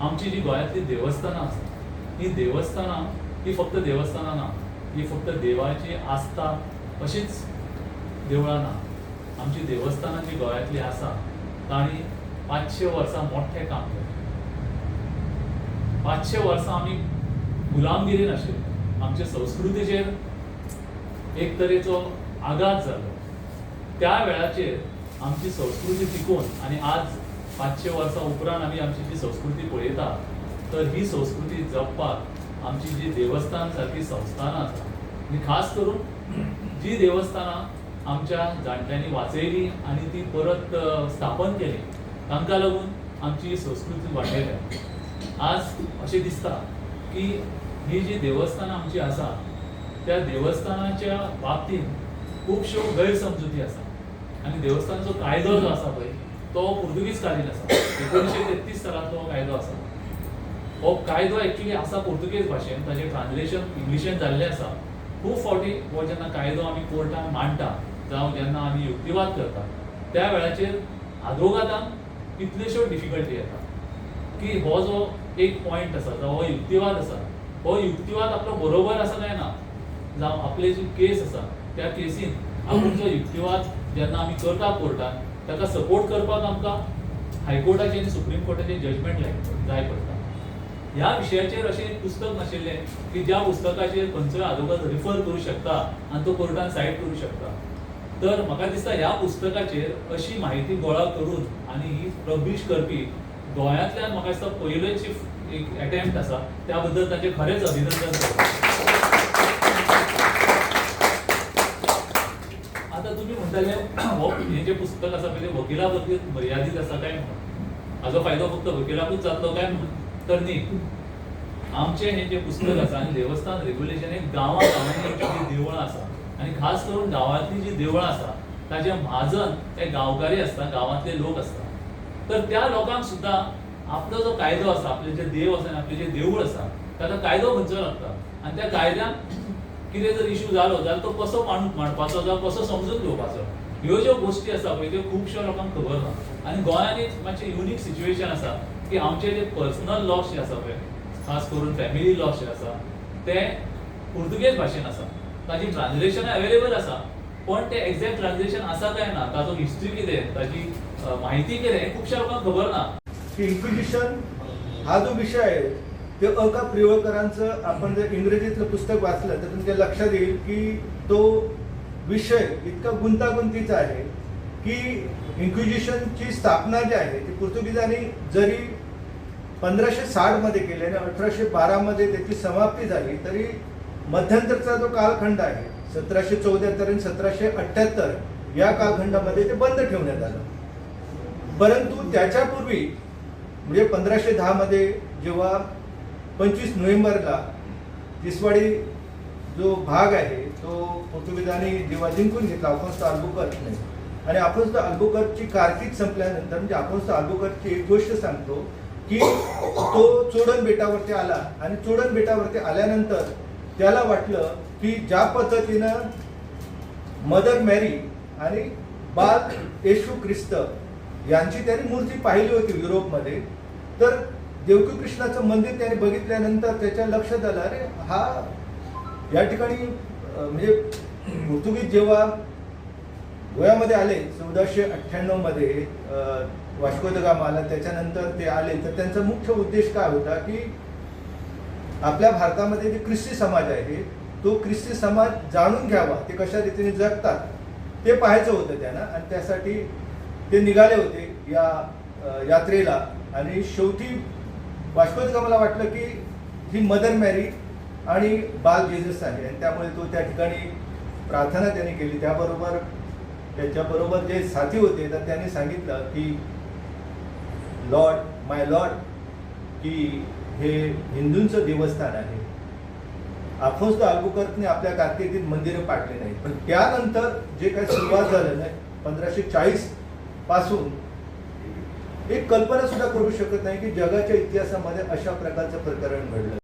आमची जी गोंयांतली देवस्थानां आसा, ही देवस्थानां ही फक्त देवस्थानां ना, ही फक्त देवाची आस्था अशीच देवळां ना. आमची देवस्थानां जी गोंयांतली आसा तांणी 500 वर्सां मोठें काम केलें. 500 वर्सां आमी गुलामगिरीन आशिल्ले, आमचे संस्कृतीचेर एक तरेचो आघात जालो. त्या वेळाचेर आमची संस्कृती टिकोवन आनी आज 500 वर्सां उपरांत आमी आमची जी संस्कृती पळयता तर ही संस्कृती जपपाक आमची जी देवस्थान सारकी संस्थानां आसा आनी खास करून जी देवस्थानां आमच्या जाणट्यांनी वाचयली आनी ती परत स्थापन केली तांकां लागून आमची संस्कृती वाडलेली. आज अशें दिसता की ही जी देवस्थानां आमची आसा त्या देवस्थानाच्या बाबतींत खुबश्यो गैरसमजुती आसा आनी देवस्थानाचो कायदो जो आसा पळय तो पुर्तुगीज कालीन आसा. 1933 सालांतलो हो कायदो आसा. हो कायदो एक्चुली आसा पुर्तुगेज भाशेन, ताजें ट्रान्सलेशन इंग्लिशेन जाल्लें आसा. खूब फावटी हो जेन्ना कायदो आमी कोर्टान मांडटा जावं जेन्ना आमी युक्तिवाद करता त्या वेळाचेर आदवोगादांक कितल्योश्यो डिफिकल्टी येता की हो जो एक पॉयंट आसा जावं हो युक्तिवाद आसा हो युक्तिवाद आपलो बरोबर आसा काय ना, जावं आपली जी केस आसा त्या केसीन आपूण जो युक्तिवाद जेन्ना आमी करता कोर्टान ताका सपोर्ट करपाक आमकां हायकोर्टाचें आनी सुप्रीम कोर्टाचें जजमेंट जाय पडटा. ह्या विशयाचेर अशें एक पुस्तक नाशिल्लें की ज्या पुस्तकाचेर खंयचोय आदवोगाद रिफर करूं शकता आनी तो कोर्टान सायट करूं शकता. तर म्हाका दिसता ह्या पुस्तकाचेर अशी म्हायती गोळा करून आनी ही पब्लिश करपी गोंयांतल्यान म्हाका दिसता पयलेच एक एटेम्प्ट आसा, त्या बद्दल ताचें खरेंच अभिनंदन करता. आतां तुमी म्हणटाले हो हें जें पुस्तक आसा पळय तें वकिला खातीर मर्यादीत आसा काय म्हणून, हाजो फायदो फक्त वकिलाकूच जातलो काय म्हणून, तर न्ही. आमचें हें जें पुस्तक आसा आनी देवस्थान रेग्युलेशन हें गांवां गांवांनी आमची जी देवळां आसा आनी खास करून गांवांतली जी देवळां आसा ताजे म्हाजन हे गांवकारी आसता, गांवांतले लोक आसता. तर त्या लोकांक सुद्दां आपलो जो कायदो आसा, आपले जे देव आसा आनी आपले जे देवूळ आसा ताका कायदो खंयचो लागता आनी त्या कायद्यान कितें जर इशू जालो जाल्यार तो कसो मांडपाचो जावं कसो समजून घेवपाचो, ह्यो ज्यो गोश्टी आसा पळय त्यो खुबश्या लोकांक खबर ना. आनी गोंयांत एक मातशें युनीक सिच्युएशन आसा की आमचे जे पर्सनल लॉस जे आसा पळय, खास करून फॅमिली लॉस जे आसा ते पुर्तुगेज भाशेन आसा, ताजी ट्रान्सलेशन अवेलेबल आसा पण ते एक्झॅक्ट ट्रान्सलेशन आसा काय ना, ताजो हिस्ट्री कितें, ताजी म्हायती कितें हें खुबश्या लोकांक खबर ना. की इन्क्विजिशन हा जो विषय आहे ते अ का प्रिवळकरांचं आपण जर इंग्रजीतलं पुस्तक वाचलं तर तुमच्या लक्षात येईल की तो विषय इतका गुंतागुंतीचा आहे की इन्क्विजिशनची स्थापना जी आहे ती पोर्तुगीजांनी जरी 1560 मध्ये केली आणि 1812 मध्ये त्याची समाप्ती झाली तरी मध्यंतरचा जो कालखंड आहे 1774 आणि 1778 या कालखंडामध्ये ते बंद ठेवण्यात आलं. परंतु त्याच्यापूर्वी म्हणजे 1510 मध्ये जेव्हा 25 नोव्हेंबरला तिसवाडी जो भाग आहे तो पोर्तुगीजांनी जेव्हा जिंकून घेतला अफोन्सो अल्बुकर्कने, आणि अफोन्सो अल्बुकर्कची कारकीर्द संपल्यानंतर म्हणजे अफोन्सो अल्बुकर्कची एक गोष्ट सांगतो की तो चोडण बेटावरती आला आणि चोडण बेटावरती आल्यानंतर त्याला वाटलं की ज्या पद्धतीनं मदर मॅरी आणि बाल येशू ख्रिस्त यांची त्यांनी मूर्ती पाहिली होती युरोपमध्ये, तर देवकी कृष्णाचं मंदिर त्याने बघितल्यानंतर त्याच्या लक्षात आलं, अरे हा या ठिकाणी म्हणजे पोर्तुगीज जेव्हा गोव्यामध्ये आले 1498 मध्ये वास्को the gamma आला, त्याच्यानंतर ते आले, तर त्यांचा मुख्य उद्देश काय होता की आपल्या भारतामध्ये जे ख्रिस्ती समाज आहे तो ख्रिस्ती समाज जाणून घ्यावा, ते कशा रीतीने जगतात ते पाहायचं होतं त्यांना, आणि त्यासाठी ते निघाले होते या यात्रेला. आणि शेवटी वास्को the गामाला वाटलं की ही मदर मॅरी आणि बाल जेजस आहे, आणि त्यामुळे तो त्या ठिकाणी प्रार्थना त्याने केली. त्याबरोबर त्याच्याबरोबर जे साथी होते तर त्यांनी सांगितलं की लॉर्ड माय लॉर्ड की हे हिंदूंचं देवस्थान आहे. अफोन्सो the अल्बुकर्कने आपल्या कारकिर्दीत मंदिरं पाडले नाहीत, पण त्यानंतर जे काही सुरुवात झालं नाही 1540 पासून एक कल्पना सुद्धा करू शकत नाही की जगाच्या इतिहासामध्ये अशा प्रकारचं प्रकरण घडलं.